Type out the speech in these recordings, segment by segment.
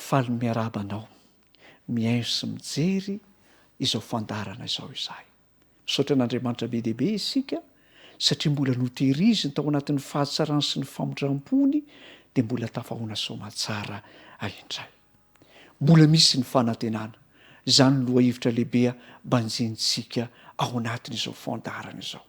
Faly miarahaba anao mihaino sy mijery izao fandaharana izao izahay. Misaotra an'Andriamanitra be dia be isika satria mbola notehiriziny tao anatin'ny fahatsarany sy ny famindram-pony dia mbola tafahoana soamatsara indray. Mbola misy ny fanantenana. Izany no lohahevitra lehibe banjinintsika ao anatin'izao fandaharana izao.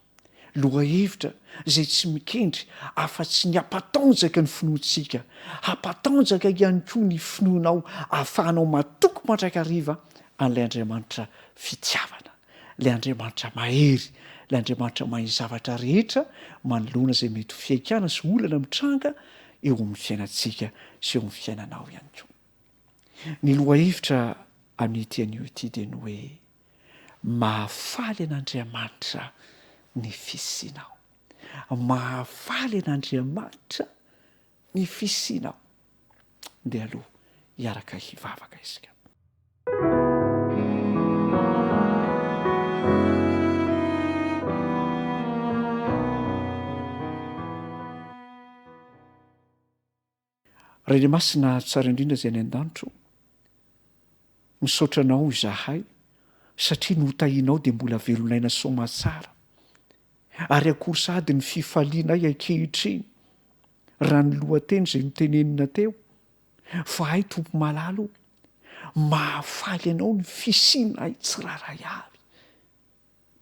Lohahevitra izay tsy mikendry afa-tsy ny hampatanjaka ny finoantsika, hampatanjaka ihany koa ny finoanao ahafahanao matoky mandrakariva an'ilay Andriamanitra fitiavana, ilay Andriamanitra mahery, ilay Andriamanitra mahay ny zavatra rehetra manoloana izay mety ho fihaikana sy olana mitranga eo amin'ny fiainantsika sy eo amin'ny fiainanao ihany koa. Ny lohahevitra amin'ity anio ity dia ny hoe Mahafaly an'Andriamanitra ny fisianao. Mahafaly an'Andriamanitra ny fisianao. Ndeha aloha hiaraka hivavaka isika. Ray Masina tsara indrindra izay any an-danitra o, misaotra Anao izahay satria notahianao dia mbola velon'aina soamatsara, ary akory sahady ny fifalianay ankehitriny raha ny lohateny izay notenenina teo fa hay Tompo malala o, mahafaly Anao ny fisianay tsirairay avy.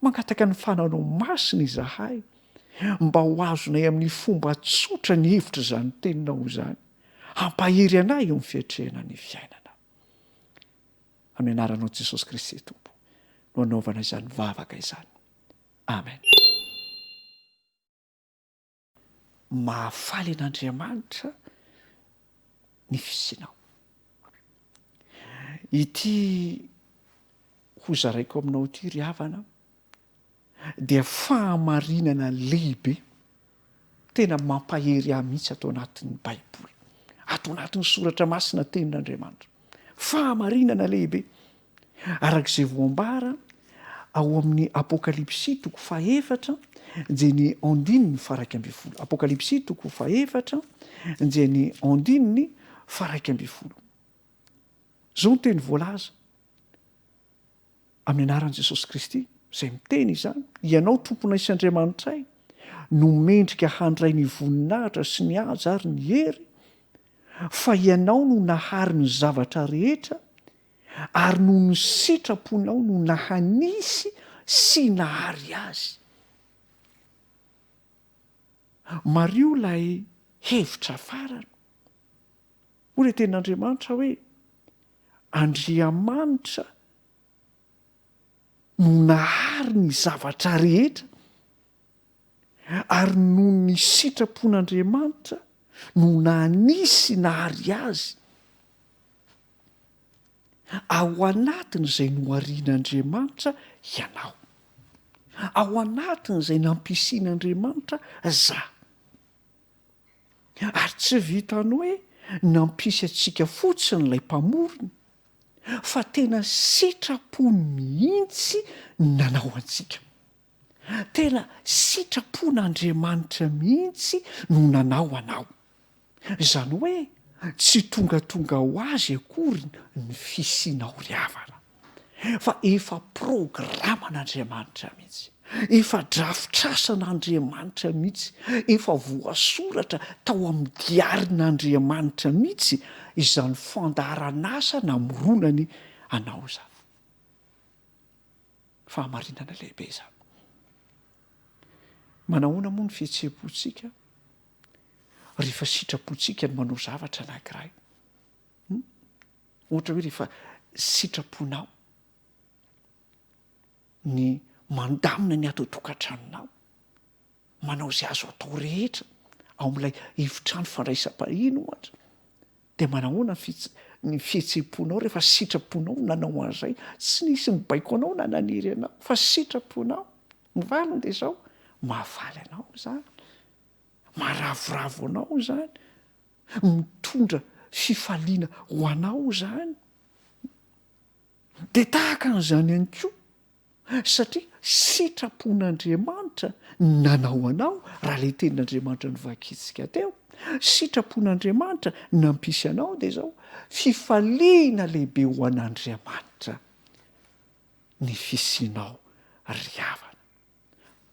Mangataka ny fananao masina izahay mba ho azonay amin'ny fomba tsotra ny hevitr'izany teninao izany, hampahery anay eo amin'ny fiatrehana ny fiainana. Amin'ny anaranao Jesosy Kristy Tompo no anaovana izany vavaka izany. Amen. Mahafaly an'Andriamanitra ny fisianao. Ity hozaraiko aminao ity ry havana dia fahamarinana lehibe tena mampahery ahy mihitsy ato anatin'ny Baiboly, ato anatin'ny soratra masina tenin'Andriamanitra. Fahamarinana lehibe. Araka izay voambara ao amin'ny Apokalypsy toko fahefatra dia ny andininy faha-11. Apokalypsy toko fahefatra dia ny andininy faha-11. Izao ny teny voalaza amin'ny anaran'i Jesosy Kristy, izay miteny izany, Ianao Tomponay sy Andriamanitray no mendrika handray ny voninahitra sy ny haja ary ny hery, fa Ianao no nahary ny zavatra rehetra, ary noho ny sitraponao no nahanisy sy nahary azy. Mariho ilay hevitra farany. Hoy ilay tenin'Andriamanitra hoe, Andriamanitra no nahary ny zavatra rehetra, ary noho ny sitrapon'Andriamanitra no nahanisy nahary azy. Ao anatin'izay noharian'Andriamanitra ianao. Ao anatin'izay nampisian'Andriamanitra za. Ary tsy vitan'ny hoe nampisy antsika fotsiny ilay Mpamorona, fa tena sitrapony mihitsy ny nanao antsika. Tena sitrapon'Andriamanitra mihitsy no nanao anao. Izany hoe tsy tongatonga ho azy akory ny fisianao ry havana, fa efa programan'Andriamanitra mihitsy, efa drafitrasan'Andriamanitra mihitsy, efa voasoratra tao amin'ny diarin'Andriamanitra mihitsy izany fandaharan'asa namoronany anao izany. Fahamarinana lehibe izany. Manahoana moa ny fihetseham-pontsika rehefa sitrapontsika ny manao zavatra anankiray? Hmm? Ohatra hoe rehefa sitraponao ny mandamina ny ato an-tokantranonao, manao izay azo atao rehetra ao amin'ilay efitrano fandraisam-pahiny ohatra, dia manahoana ny fits- ny fihetseham-ponao rehefa sitraponao ny nanao an'izay? Tsy nisy nibaiko anao na nanery anao fa sitraponao. Ny valiny dia izao, mahafaly anao izany, maharavoravo anao izany, mitondra fifaliana ho anao izany. Dia tahaka an'izany ihany koa, satria sitrapon'Andriamanitra ny nanao anao, raha ilay tenin'Andriamanitra novakintsika teo. Sitrapon'Andriamanitra ny nampisy anao dia izao, fifaliana lehibe ho an'Andriamanitra ny fisianao ry havana.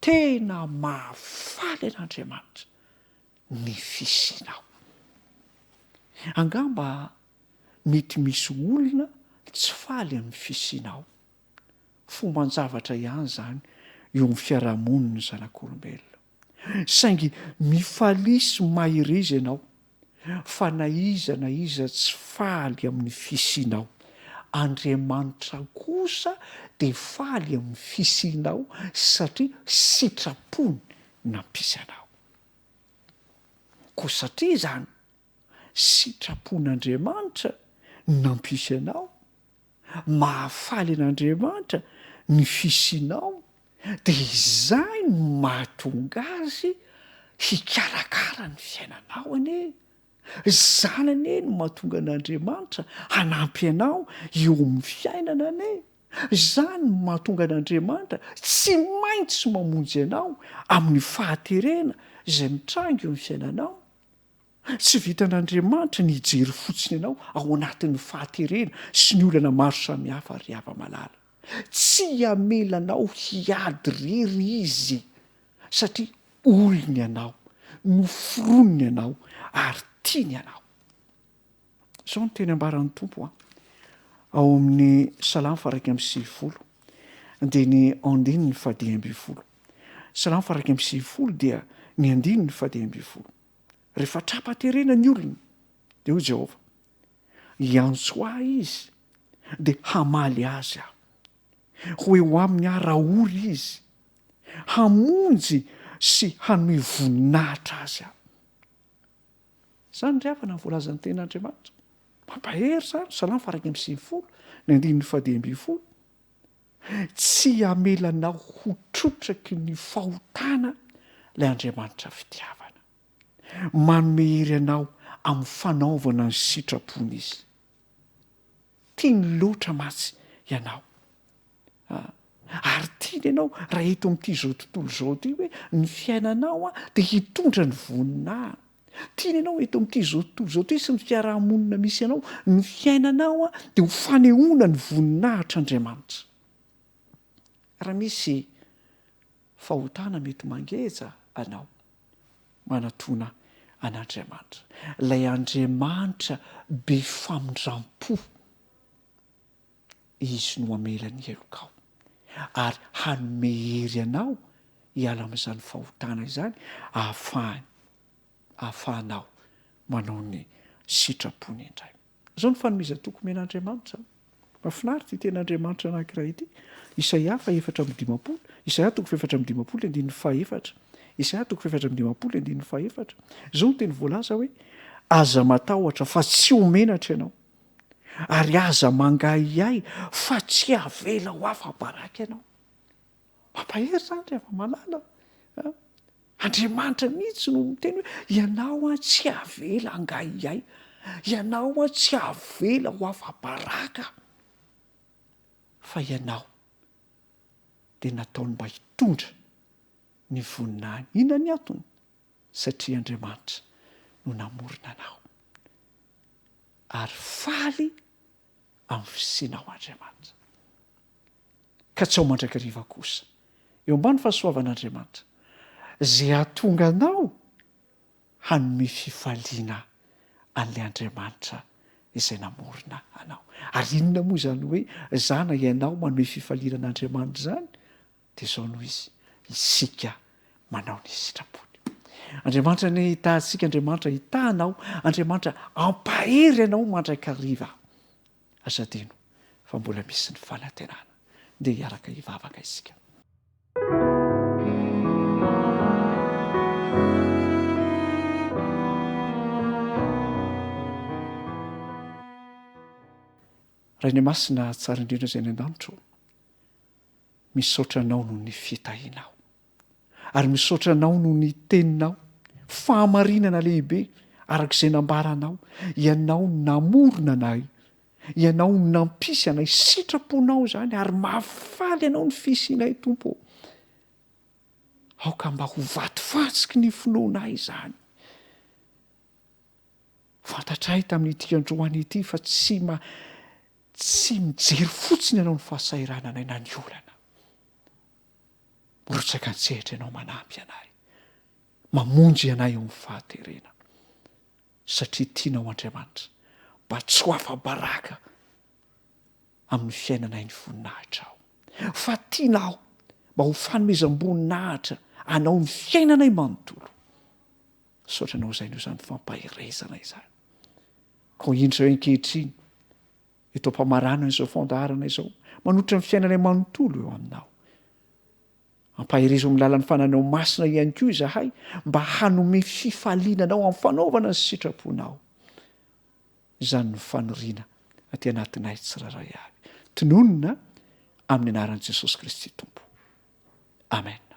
Tena mahafaly an'Andriamanitra ny fisianao. Angamba mety misy olona tsy faly amin'ny fisianao. Fomban-javatra ihany izany eo amin'ny fiarahamonin'ny zanak'olombelona. Saingy mifalia sy mahereza ianao fa na iza na iza tsy faly amin'ny fisianao, Andriamanitra kosa dia faly amin'ny fisianao satria sitrapony nampisy anao. Koa satria izany sitrapon'Andriamanitra ny nampisy anao, mahafaly an'Andriamanitra ny fisianao, dia izay no mahatonga azy hikarakara ny fiainanao anie. Izany anie no mahatonga an'Andriamanitra hanampy anao eo amin'ny fiainana anie. Izany no mahatonga an'Andriamanitra tsy maintsy mamonjy anao amin'ny fahaterena izay mitranga eo amin'ny fiainanao. Tsy vitan'Andriamanitra ny hijery fotsiny anao ao anatin'ny fahaterena sy ny olana maro samihafa ry hava-malala. Tsy hamela anao hiady irery Izy satria olony ianao, noforoniny ianao ary tiany ianao. Izao no teny ambaran'ny Tompo an, ao amin'ny Salamo faha-91 dia ny andininy faha-15. Salamo faha-91 dia ny andininy faha-15. Rehefa tra-paterena ny olony, dia hoy Jehovah, Hiantso ahy izy, dia hamaly azy aho. Ho eo aminy aho raha ory izy. Hamonjy sy hanome voninahitra azy aho. Izany ry havana ny voalazan'ny tenin'Andriamanitra. Mampahery izany, Salamo faha-91, ny andininy faha-15. Tsy hamela anao ho trotraky ny fahotana ilay Andriamanitra fitiavana. Manome hery anao amin'ny fanaovana ny sitrapony Izy. Tiany loatra mantsy ianao. Ary tiany ianao raha eto amin'ity izao tontolo izao ity hoe ny fiainanao dia hitondra ny voninahiny. Tiany ianao eto amin'ity izao tontolo izao ity sy ny fiaraha-monina misy anao, ny fiainanao dia ho fanehoana ny voninahitr'Andriamanitra. Raha misy fahotana mety mangeja anao, manatona an'Andriamanitra. Ilay Andriamanitra be famindram-po. Izy no hamela ny helokao ary hanome hery anao hiala amin'izany fahotana izany ahafahany ahafahanao manao ny sitrapony indray. Izao no fanomezan-toky omen'Andriamanitra. Mahafinaritra ity tenin'Andriamanitra anankiray ity. Isaia faha-54, Isaia toko faha-54 andininy fahaefatra. Isaia toko faha-54 andininy fahaefatra. Izao no teny voalaza hoe, Aza matahotra fa tsy ho menatra ianao. Ary aza mangahiahy fa tsy avela ho afa-baraka ianao. Mampahery izany ry hava-malala a! Andriamanitra mihitsy no miteny hoe ianao an tsy avela hangahiahy, ianao an tsy avela ho afa-baraka fa ianao dia nataony mba hitondra ny voninahiny. Inona ny antony? Satria Andriamanitra no namorona anao. Ary faly amin'ny fisianao Andriamanitra. Ka tsy ao mandrakariva kosa. Eo ambany fahasoavan'Andriamanitra, izay hahatonga anao hanome fifaliana an'ilay Andriamanitra izay namorona anao. Ary inona moa izany hoe zana ianao manome fifaliana an'Andriamanitra izany? Dia izao no izy, isika manao ny sitrapony. Andriamanitra anie hitaha antsika, Andriamanitra hitaha anao, Andriamanitra hampahery anao mandrakariva. Aza adino fa mbola misy ny fanantenana. Ndeha hiaraka hivavaka isika. Rainay Masina tsara indrindra izay any an-danitra ô, misaotra Anao noho ny fitahianao. Ary misaotra Anao noho ny Teninao, fahamarinana lehibe araka izay nambaranao, Ianao no namorona anay, Ianao no nampisy anay, sitraponao izany ary mahafaly Anao ny fisianay Tompo ô. Aoka mba ho vatofantsiky ny finoanay izany. Fantatray tamin'ity androany ity fa tsy ma, tsy mijery fotsiny Ianao ny fahasahirananay na ny olana. Mirotsaka an-tsehatra Ianao manampy anay, mamonjy anay eo amin'ny fahaterena. Satria tianao Andriamanitra mba tsy ho afa-baraka amin'ny fiainanay ny voninahitrao. Fa tianao mba ho fanomezam-boninahitra Anao ny fiainanay manontolo. Misaotra Anao izay noho izany fampaherezana izany. Koa indro izao ankehitriny, eto am-pamaranana izao fandaharana izao, manotra ny fiainanay manontolo eo Aminao. Ampaherezo amin'ny lalan'ny Fananao Masina ihany koa izahay mba hanome fifaliana Anao amin'ny fanaovana ny sitraponao. Izany no faniriana aty anatinay tsirairay avy. Tononina amin'ny anaran'i Jesosy Kristy Tompo. Amen.